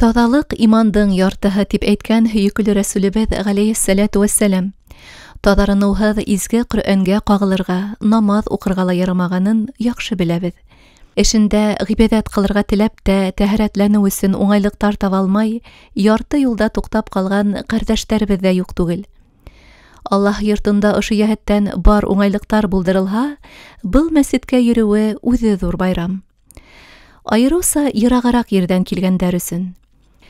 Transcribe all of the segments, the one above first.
Таҙалыҡ имандың яртыһы тип әйткән һөйөклө Рәсүлебеҙ ғәләйһиссәләтү вәссәләм. Таҙарыныуһыҙ изге Ҡөрьәнгә ҡағылырға, намаҙ уҡырға ла ярамағанын яҡшы беләбеҙ. Эшендә ғибәҙәт ҡылырға теләп тә тәһәрәтләнеү өсөн уңайлыҡтар таба алмай, ярты юлда туҡтап ҡалған ҡәрҙәштәребеҙ ҙә юҡ түгел. Аллаһ йортонда ошо йәһәттән бар уңайлыҡтар булдырылһа, был мәсеткә йөрөүе үҙе ҙур байрам. Айырыуса йырағыраҡ ерҙән килгәндәр өсөн.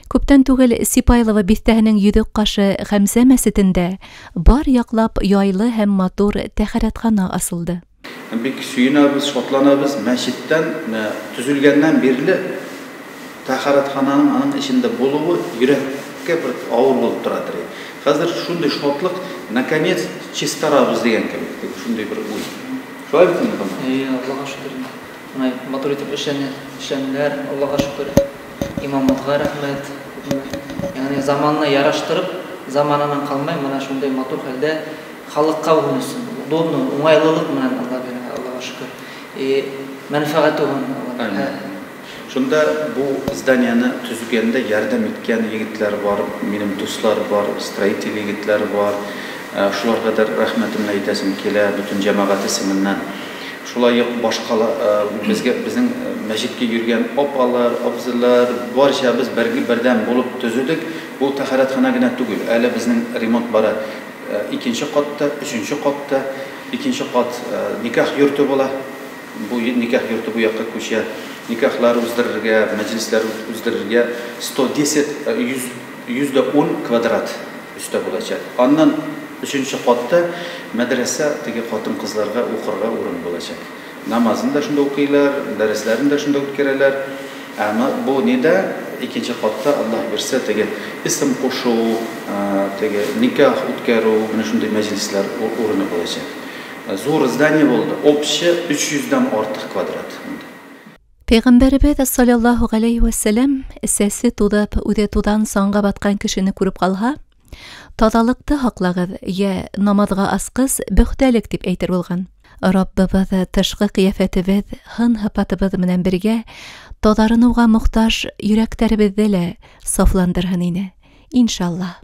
Күптән түгел Сипайлово биҫтәһенең йөҙөк ҡашы Хәмзә мәсетендә бар яҡлап яйлы һәм матур тәһәрәтхана асылды. Бик сөйөнәбеҙ, шатланабыҙ. Мәсеттән төҙөлгәндән бирле тәһәрәтхананың аның эсендә булыуы йөрәккә бер ауыр булып тора. Хәҙер шундай шатлыҡ, наконец чистарабыҙ тигән кебек, шундай бер уй. Шулай бит инде? Эйе, Аллаға шөкөр. Бына матур итеп эшләнеләр, Аллаға шөкөр. Имамыбыҙға рәхмәт. Ягъни заманына яраштырып, заманынан ҡалмай, бына шундай матур хәлдә халыҡҡа өсөн удобно, уңайлылыҡ менән Алла бирә, Аллаға шөкөр. Мәнфәғәте уның. Шунда бу зданияны төҙөгәндә ярҙам иткән егетләр бар, минең дуҫлар бар, строитель егетләр бар. Шуларға да рәхмәтемне әйтәсем килә бөтөн йәмәғәт исеменнән. Шулай уҡ башҡа беҙгә беҙҙең мәсеткә йөрөгән апалар, абзыйлар, барсабыҙ бергә берҙәм булып төҙөдөк. Бу тәһәрәтхана генә түгел, әле беҙҙең ремонт бара. Икенсе ҡатта, өсөнсө ҡатта, икенсе ҡат никах йорто була. Бу никах йорто бу яҡҡа күсә. Никахлар уздырырға, мәҗлесләр уздырырға 110, 110 квадрат өҫтә булачаҡ. Аннан өсөнсө ҡатта мәҙрәсә теге ҡатын-ҡыҙларға уҡырға урын булачаҡ. Намазын да шунда уҡыйлар, дәресләрен дә шунда үткәрәләр. Әммә бу ниҙә икенсе ҡатта Аллаһ бирсә теге исем ҡушыу, теге никах үткәреү, менә шундай мәҗлесләр урыны булачаҡ. Зур здание булды. Общий 300-дән артыҡ квадрат. Пәйғәмбәребеҙ саллаллаһу ғәләйһи вәсәләм сәсе туҙып, үҙе туҙан саңға батҡан кешене күреп ҡалһа, таҙалыҡты һаҡлағыҙ, йә намаҙға асҡыс бөхтәлек тип әйтер булған. Раббыбыҙ тышҡы ҡиәфәтебеҙ, һын һыпатыбыҙ менән бергә таҙарыныуға мохтаж йөрәктәребеҙҙе лә сафландырһын ине. Иншаллаһ.